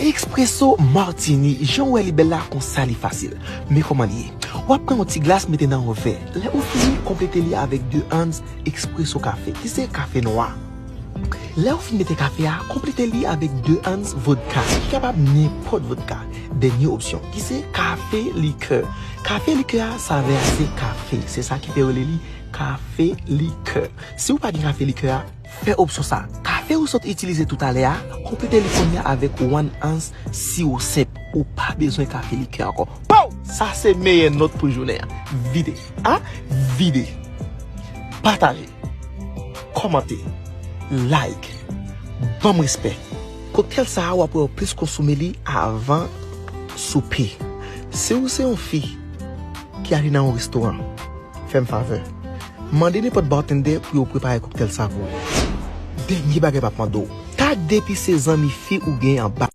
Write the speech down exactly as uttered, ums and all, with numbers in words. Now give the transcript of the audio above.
Espresso Martini, jan w wè li bèl la, konsa li fasil. Men kòman li ye? W ap pran yon ti glas, mete nan yon vè. Lè ou fini, konplete li avèk de ans espresso kafe, ki se kafe nwa. Lè ou fin mete kafe a, konplete li avèk de ans vodka, ki kapab nenpòt vodka. Dènye opsyon, ki se kafe likè. Kafe likè a, savè a se kafe. Se sa ki fè yo rele li kafe likè. Si ou pa gen kafe likè a, fè opsyon sa. Kafe ou sot itilize toutalè a, konplete li kounye a avèk one ans siwo senp. Ou pa bezwen kafe likè ankò. Pow! Sa se meyè nòt pou jounen an. Vide. A? Vide. Pataje. Kòmante. Like. Ban m respè. Koktèl sa a, w ap wè w plis konsome li avan soupe. Si ou se yon fi ki ale nan yon restoran, fè m favè. Mande nenpòt bartender pou yo prepare koktèl sa pou ou. Dènye bagay m ap mande w, tag depi se zanmi fi ou gen anba.